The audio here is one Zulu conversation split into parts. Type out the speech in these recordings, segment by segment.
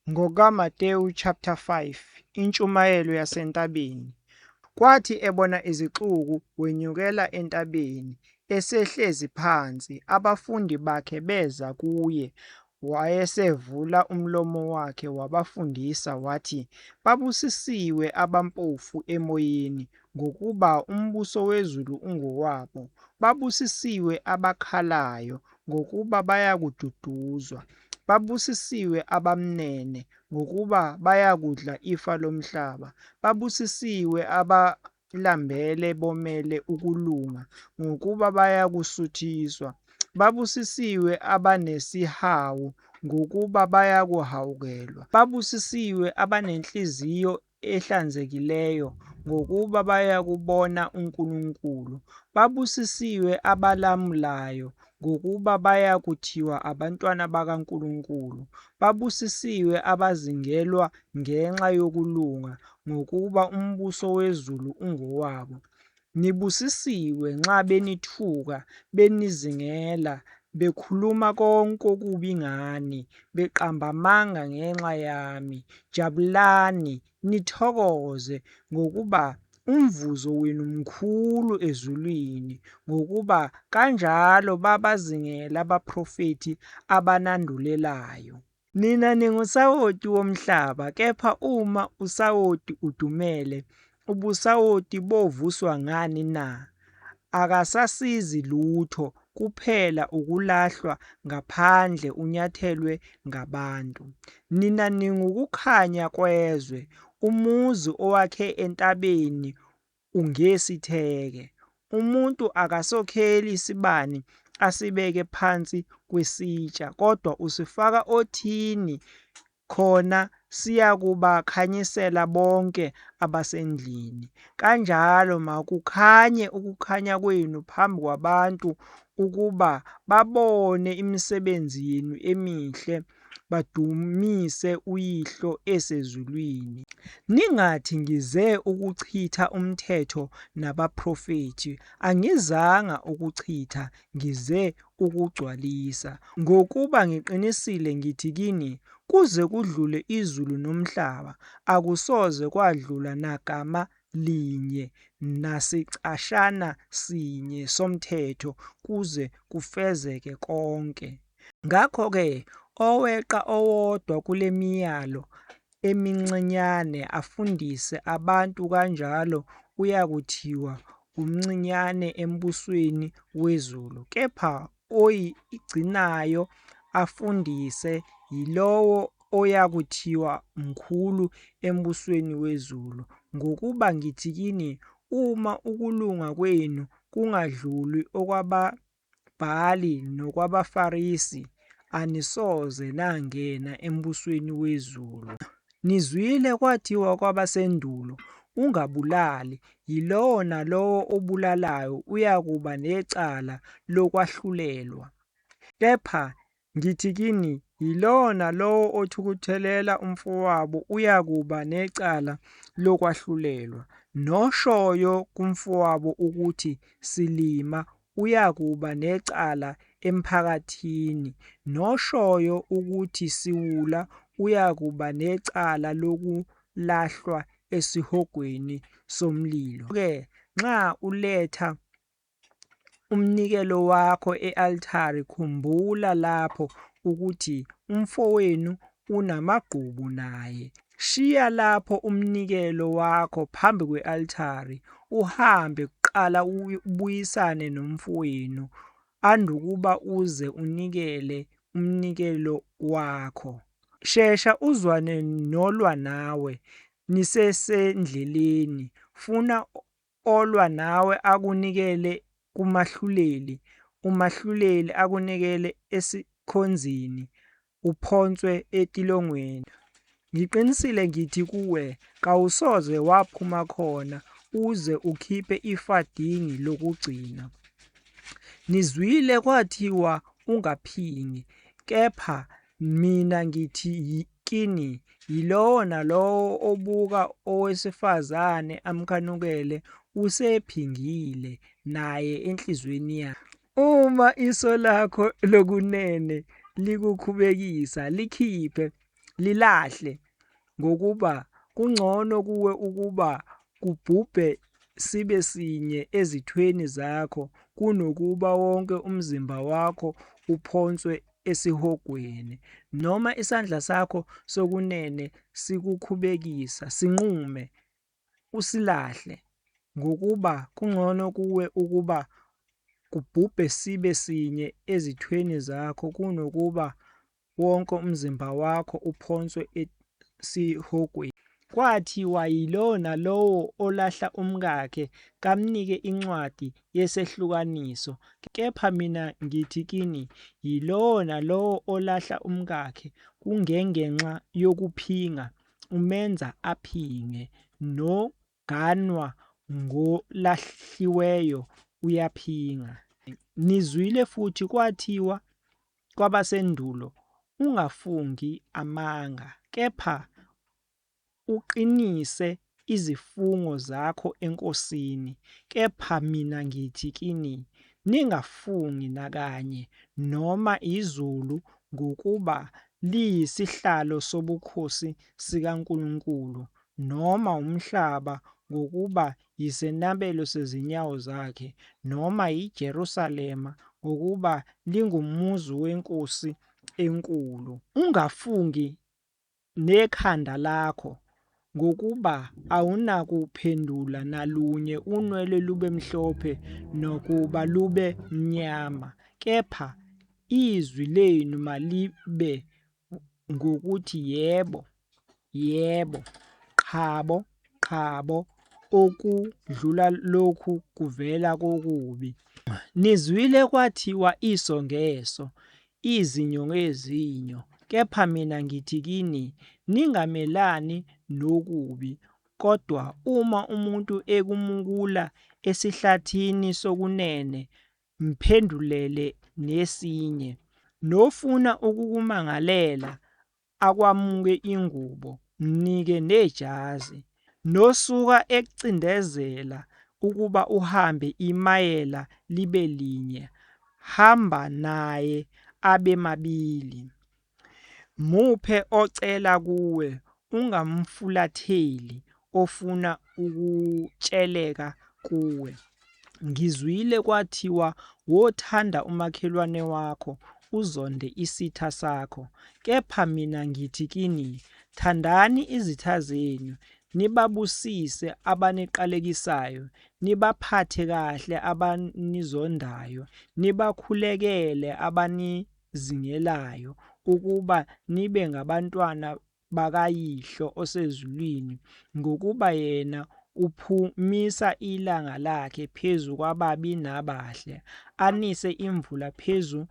NgokaMateyu chapter 5 Intshumayelo yasentabeni. Kwathi ebona izixuku, wenyukela entabeni, esehlezi phansi, abafundi bakhe beza kuye. Wayesevula umlomo wakhe wabafundisa, wathi, Babusisiwe abampofu emoyeni, ngokuba umbuso wezulu ungowabo. Babusisiwe abakhalayo, ngokuba bayakududuzwa. Babusisiwe abamnene, ngokuba bayakudla ifa lomhlaba. Babusisiwe abalambele bomele ukulunga, ngokuba bayakusuthiswa. Babusisiwe abanesihawu, ngokuba bayakuhawukelwa. Babusisiwe abanenhliziyo ehlanzekileyo, ngokuba bayakubona uNkulunkulu. Babusisiwe abalamulayo, ngokuba bayakuthiwa abantwana bakaNkulunkulu. Babusisiwe abazingelwa ngenxa yokulunga, ngokuba umbuso wezulu ungowabo. Nibusisiwe nxa benithuka, benizingela, bekhuluma konke okubi ngani, beqamba amanga ngenxa yami. Jabulani, nithokoze, ngokuba umvuzo wenu mkhulu ezulwini, ngokuba kanjalo babazingela abaprofethi abanandulelayo. Nina ningusawoti womhlaba, kepha uma usawoti udumele, ubusawoti bovuswa ngani na? Akasasizi lutho, kuphela ukulahlwa ngaphandle unyathelwe ngabantu. Nina ningukukhanya kwezwe. Umuzi owakhe entabeni ungesitheke. Umuntu akasokheli isibani asibeke phansi kwesitsha, kodwa usifaka othini, khona siyakubakhanyisela bonke abasendlini. Kanjalo makukhanye ukukhanya kwenu phambi kwabantu ukuba babone imisebenzi yenu emihle, badumise uYihlo esezulwini. Ningathi ngize ukuchitha umthetho nabaprofethi, angizanga ukuchitha, ngize ukugcwalisa. Ngokuba ngiqinisile ngithi kini, kuze kudlule izulu nomhlaba, akusoze kwadlula nagama linye nasiqeshana sinye somthetho kuze kufezeke konke. Ngakho-ke oweqa owodwa kule miyalo emincinyane afundise abantu kanjalo uyakuthiwa umncinyane embusweni wezulu, kepha oyigcinayo afundise, yilowo oyakuthiwa mkhulu embusweni wezulu. Ngokuba ngithi kini, uma ukulunga kwenu kungadluli okwababhali nokwabaFarisi, anisoze nangena embusweni wezulu. Nizwile kwathiwa kwabasendulo, Ungabulali, yilowo nalowo obulalayo uyakuba necala lokwahlulelwa. Kepha ngithi kini, yilowo nalowo othukuthelela umfowabo uyakuba necala lokwahlulelwa, noshoyo kumfowabo ukuthi, Silima, uyakuba necala emphakathini, noshoyo ukuthi, Siwula, uyakuba necala lokulahlwa esihogweni somlilo. Ke nxa uletha umnikelo wakho e-altare, khumbula lapho ukuthi umfowenu unamagqubu naye. Shiya lapho umnikelo wakho phambi kwe-altare, uhambe kuqala ubuyisane nomfowenu, andukuba uze unikele umnikelo wakho. Shesha uzwane nolwa nawe nisesendleleni, funa olwa nawe akunikele kumahluleli, umahluleli akunikele esikhonzini, uphonswe etilongweni. Ngiqinisile ngithi kuwe, kawusoze waphuma khona uze ukhiphe ifadingi lokugcina. Nizwile kwathiwa, Ungaphingi. Kepha mina ngithi kini, yilowo nalowo obuka owesifazane amkhanukele usephingile naye enhliziyweni yakhe. Uma iso lakho lokunene likukhubekisa, likhiphe. Lilahle, ngokuba kungcono kuwe ukuba kubhubhe sibe sinye ezithweni zakho kunokuba wonke umzimba wakho uphonswe esihogweni. Noma isandla sakho sokunene sikukhubekisa, sinqume, usilahle, ngokuba kungcono kuwe ukuba kubhubhe sibe sinye ezithweni zakho kunokuba wonke umzimba wakho uphonswe esihogweni. Kwathiwa, Yilowo nalowo olahla umkakhe, kamnike incwadi yesehlukaniso. Kepha mina ngithi kini, Yilowo nalowo olahla umkakhe, kungengenxa yokuphinga, umenza aphinge, noganwa ngolahliweyo uyaphinga. Nizwile futhi kwathiwa kwabasendulo, Ungafungi amanga, kepha uqinise izifungo zakho eNkosini. Kepha mina ngithi kini, Ningafungi nakanye, noma izulu, ngokuba liyisihlalo sobukhosi sikaNkulunkulu, noma umhlaba, ngokuba yisenabelo sezinyawo zakhe, noma iJerusalema, ngokuba lingumuzi weNkosi enkulu. Ungafungi nekhanda lakho, ngokuba awunakuphendula nalunye unwele lube mhlophe nokuba lube mnyama. Kepha izwi lenu malibe ngukuthi Yebo, yebo, qhabo, qhabo, okudlula lokhu kuvela kokubi. Nizwile kwathiwa, Iso ngeso, izinyo ngezinyo. Kepha mina ngithi kini, Ningamelani nokubi, kodwa uma umuntu ekumukula esihlathini sokunene, mphendulele nesinye. Nofuna ukukumangalela akwamuke ingubo, mnike nejazi. Nosuka ekucindezela ukuba uhambe imayela libe linye, hamba naye abe mabili. Muphe ocela kuwe, ungamfulatheli ofuna ukutsheleka kuwe. Ngizwile kwathiwa, Wothanda umakhelwane wakho, uzonde isitha sakho. Kepha mina ngithi kini, Thandani izitha zenu, nibabusise abaniqalekisayo, nibaphathe kahle abanizondayo, nibakhulekele abanizingelayo, ukuba nibe ngabantwana bakaYihlo osezulwini, ngokuba yena uphumisa ilanga lakhe phezu kwababi nabahle, anise imvula phezu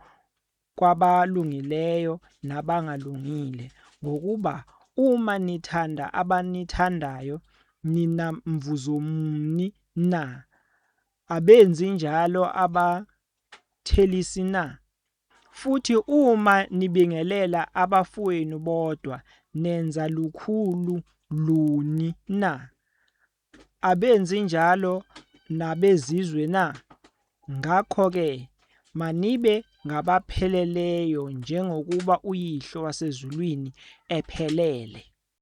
kwabalungileyo nabangalungile. Ngokuba uma nithanda abanithandayo, ninamvuzo muni na? Abenzi njalo abathelisi na? Futhi uma nibingelela abafowenu bodwa, nenza lukhulu luni na? Abenzi njalo nabezizwe na? Ngakho-ke manibe ngabapheleleyo njengokuba uYihlo wasezulwini ephelele.